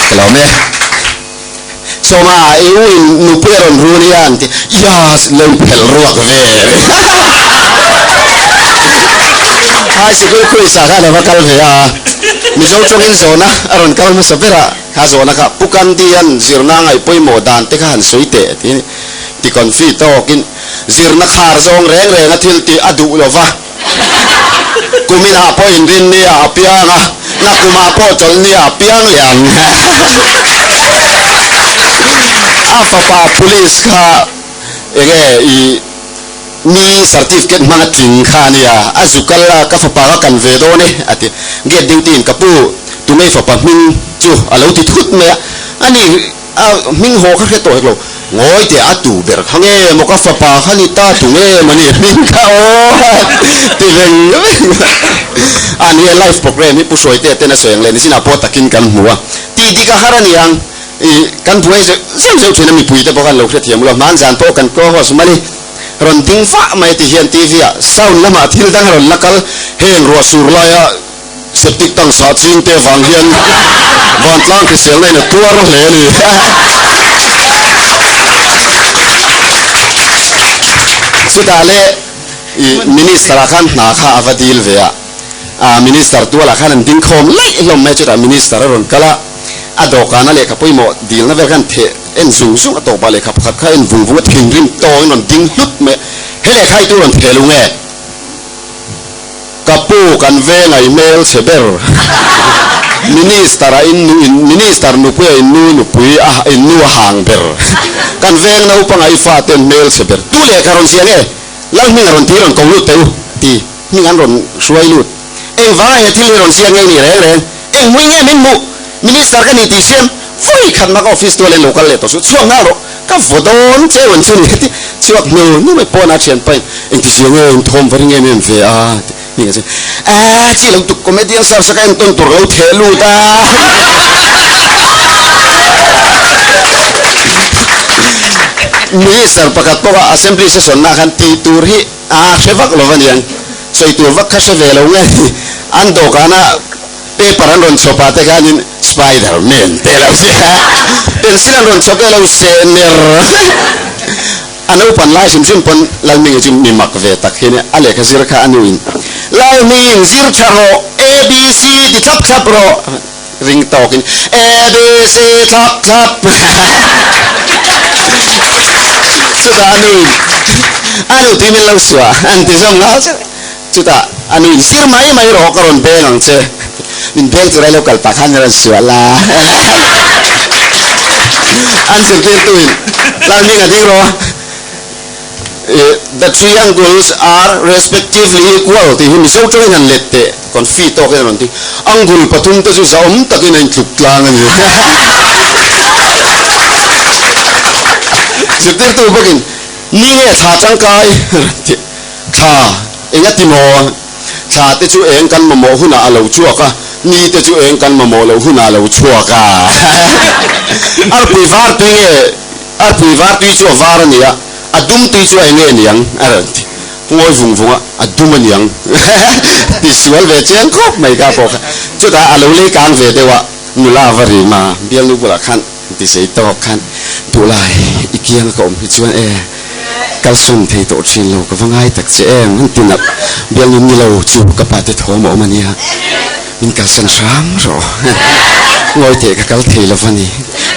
Ka lawm e. Sawma i u in nupui a rawn run hian ti Yas lo phelh ruak ve. High sikul quiz ah khan a va kal ve a, Mizo tawngin zawhna a rawn kal hmasa ber a, kha zawhna kha Pu Gandhi-a'n zirna a ngaih pawimawh dan te kha han sawi teh tiin ti confi tawkin zirna khar zawng reng reng a thil tih a duh lo va. Kuminah pawh inrinni ah a piang a, nakumah pawh chawlhni ah a piang leh ang. A fapa police kha enge i mi certificate hmang a tling kha a nia, a zu kal a, ka fapa kha kan ve dawn e a ti. Gate duty in ka pu tunge i fapa hming chu a lo ti thut mai a, ani A hming haw kha hre tawh hek lo. Ngawi teh a tu ber kha nge maw ka fapa kha ni ta tu nge maw ni hming kha aw ti veng veng a ni e live program hi Pu Hruaitea ten a sawi ang leh nichinah pawh takin kan hmu a tih dik a har a ni ang i kan buai zeuh zeuh zeuh thin a mipui te pawh khan lo hrethiam lo hman zan pawh kan co-host mali rawn ding vah mai ti hian TV ah sound lamah thil dang a rawn la kal heng ruah sur laia Septic tank sah ching te vang hian vantlang hriselna in a tuar hle a ni. Chutah le i Minister ah khan hna kha a va dil ve a, a Minister tualah khan an ding khawm laih hlawm mai a, chutah Minister a rawn kal a, a dawhkana lehkha pawimawh dilna vel khan theh en zung zung a tawpah lehkha pakhat kha en vung vung a thinrim tawngin rawn ding hlut mai a, he lehkha hi tu rawn theh lung e? Ka pu kan veng a i hmel chhe ber. Minister a in nu in Minister nupui a in nu nupui a in nu a hang ber. Kan veng naupang a i fa ten hmel chhe ber. Tu lehkha rawn ziah nge? Lal hming a rawn ti rawn ko lut teh u ti hming an rawn hruai lut. Engvanga he thil hi rawn ziak nge ni reng reng? Eng hmui nge min hmuh? Minister ka ni tih siam vawi khat mah ka office tual in lo kal leh tawh suh. Chhuak nghal rawh. Ka vaw dawn che rawn chu ni heti chhuak hnu hnu mai pawn a thian pain engti zia nge in thawm va ring em em ve a ti hming a chu aaa chi lo tuk comedian sar saka en tawn tur lo theh lut a Minister pakhat pawh a assembly session na khan tih tur hi a hre vak lo va niang sawi tur vak kha hre ve lo nge an dawhkan a Paper an rawn chhawp ah te khanin Spider Man te lo si a, pencil an rawn chhawp e lo seh ner. A naupan lai hrim hrim pawn Lalhmingi chu mi mak ve tak hi nia, a lehkha zir kha a nuin, Lalhming zir tha rawh, ABC ti thlap thlap rawh, ring tawkin ABC thlap thlap. Chutah a nuin, A nu tui min lo suah an ti zawm nghal che. Chutah a nu in zir mai mai rawh ka rawn beng ang che, min beng tur a lo kal pah khan min rawn suah la. An zirtirtu in Lalhming a ding rawh a, The triangles are respectively equal tih hi Mizo tawngin han let teh, confi tawkin a rawn ti. Angle pathum te chu zahawm takin a intluk tlang a ni. Zirtirtu bawkin Ni nge thla tangkai a rawn ti. Thla, enga ti maw? Thla te chu eng kan mamawh hunah a lo chhuak a, ni te chu eng kan mamawh loh hunah a lo chhuak a. Arpui var tui nge, arpui var tui chu a var a nia, a dum tui chu a enge niang? A rawn ti ngawi vung vung a, a dum a niang ti sual ve chiang khawp mai kha pawh kha. Chutah a lo lei kang ve deuh a, nula a va rim a, bialnu bulah khan ti sei tawk khan duhlai i kianga ka awm hi chuan e kalsawn thei tawh thin lo ka va ngai tak che em an ti nalh bialnu ni lo chu ka pa te thawm a awm a nia min kalsan hram rawh ngawi teh ka kal thei lo va ni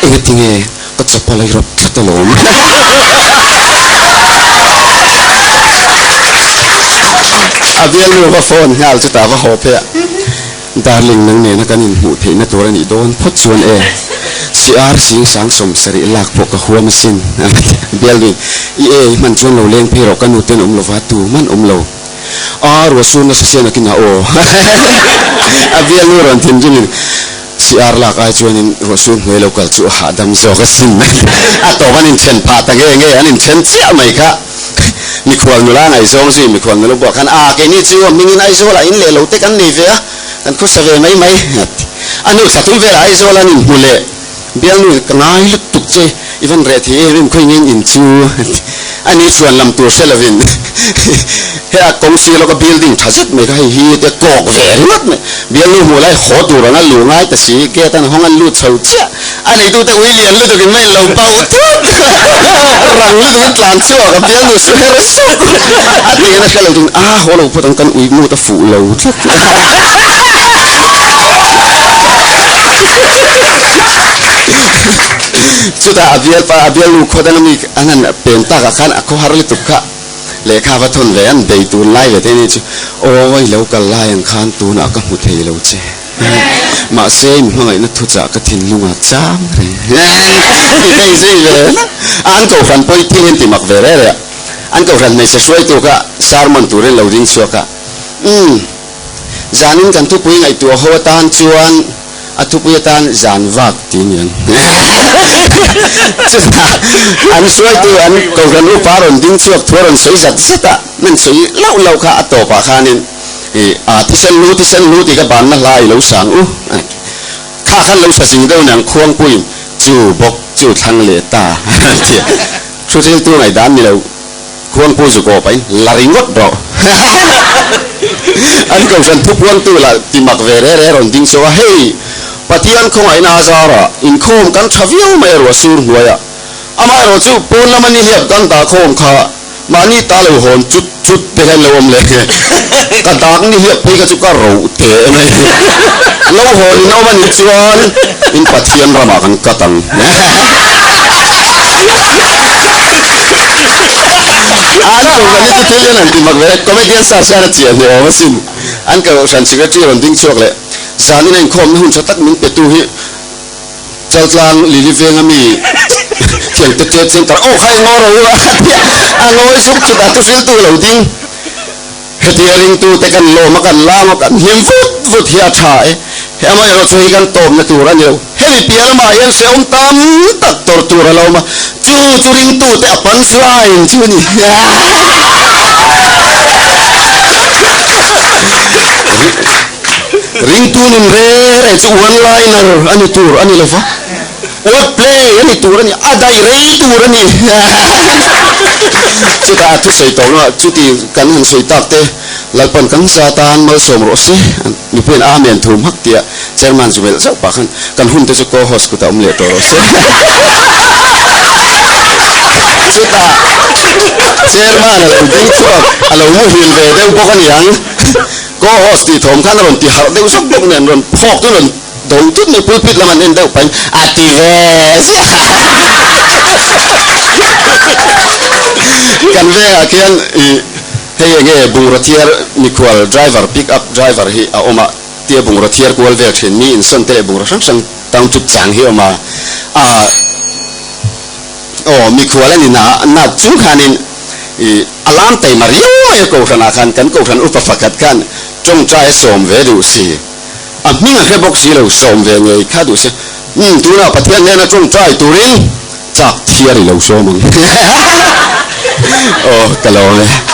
engati nge ka chapal a i rawp tlat alawm a bialnu va phone nghal chutah va haw phei a. Darling nang nena kan inhmuh theihna tur a nih dawn phawt chuan e, CR sing sang 70 lak pawh ka huam asin a ti a. Bialnuin, I e, i hman chuan lo leng phei rawh, ka nu ten awm lova, tu man awm lo. A, ruahsur nasa sian a kinah aw. A bialnu rawn thinrimin, CR lak ai chuanin ruahsur hnuai lo kal chu a hahdam zawk asin. A tawp an inthen phah ta nge nge, an inthen chiah mai kha. Mikhual nula ngaihzawng zui mikhual nula buah khan a keini chu a hmingin Aizawlah in leh lo te kan nei ve a, kan khusa ve mai mai a ti. A nu thla tum velah Aizawl an inhmu leh bialnu ka ngai lutuk che i van reh thei em em khawi nge in in chu a ti. Ani chuan lam tur hre lovin He a kawng sir lawka building tha zet mai kha hei hi te kawk ve ringawt mai. Bialnu hmuh lai haw tur anga luh ngai ta si, gate an hawng an lut chho chiah. A neitute ui lian lutuk in main lo bauh thut rang lutuk in tlan chhuak a bialnu su her suk a ti in a hre lo ding a haw lo phawt ang kan ui mut a fuh lo tlat. Chutah a bialpa a bialnu khaw danga mi an han pen takah khan a khawhar lutuk kha. Lehkha va thawn ve an bei tun lai ve te ni chu awi lo kal lai ang khan tunah ka hmu thei lo che mahse in hmangaihna thuchah ka thinlungah chang reng ti ka inzui ve a an kohhran pawh i thil hian ti mak ve reh reh a an kohhran hmeichhe hruaitu kha sermon turin lo ding chhuak a umm zanin kan thupui ngaihtuah ho atan chuan A thupui atan zan vak ti niang. Chutah an hruaitu an Kohhran upa rawn ding chhuak thu a rawn sawi zat zat a, an sawi lauh lauh kha a tawpah khanin i a thisen lu thisen lu tih ka banna hla i lo sang u kha khan lo sa zing deuh niang khuangpuiin chu bawk chu thlang leh ta a ti a. Thuthiltu ngaihdan ni lo. Khuangpu zu kawh pahin la ringawt rawh. An kohhran thupuangtu lah ti mak ve re re rawn ding chauh a, hei Pathian khawngaihna a zara inkhawm kan tha viau mai a ruah sur hnuaiah. Amaherawh chu pawn lama nihliap kan dah khawm kha mahni ta lo hawn chut chut te hian lo awm leh nge. Ka dak nihliap phei kha chu ka roh teh mai. Lo hawn in awm a nih chuan in Pathian ramah kan kat ang. An kohhran hi chu thil hian an ti mak ve, comedian search hian a chiah hneh awm asin. An kohhran secretary rawn ding chhuak leh zanin a inkhawmna hun tha tak min petu hi Chaltlang Lily Venga mi Thiangte Trade Centre aw kha i ngaw ro a tia a ngawi zuk chutah thu hriltu lo ding. Hetia ringtute kan lawm a, kan lam a, kan hlim vut vut hi a tha e. He amaherawh chu hei kan tawpna tur a ni lo. Hemi piah lamah hian hrehawm tam tak tawrh tur a lo awm a, chu chu ringtute a punch line chu a ni. Ringtu nun re re chu one liner a ni tur a ni lo va. Word play a ni tur a ni, a daih rei tur a ni. Chutah a thusawi tawh lo a, chuti kan han sawi tak te, Lalpan kan za tan malsawm rawh se, mipuiin Amen thu hmak tia Chairman zu melh zauh pah khan kan hun te chu co-host kutah awm leh tawh rawh se. Chutah Chairman a lo ding chhuak, a lo muhil ve deuh bawk a niang, co-host tih thawm khan a rawn ti harh deuh zawk bawk nen rawn phawk chu rawn Do tut mai pulpit lam an en deuh pahin a ti ve ziah a. Kan vengah khian i hei enge bungraw thiar mikhual driver pick up driver hi a awm a, tia bungraw thiar kual vel thin mi insawn te leh bungraw hrang hrang township chang hi a awm a, a aw mikhual a ni na nat chung khanin i a lam taima riau mai a kohhranah khan kan kohhran upa pakhat khan tawngtai a sawm ve duh si. A hming a hre bawk si lo, sawm ve ngei kha duh se. Umm, tunah Pathian hnena tawngtai turin chak thiar i lo sawm ang. Aw, ka lawm e.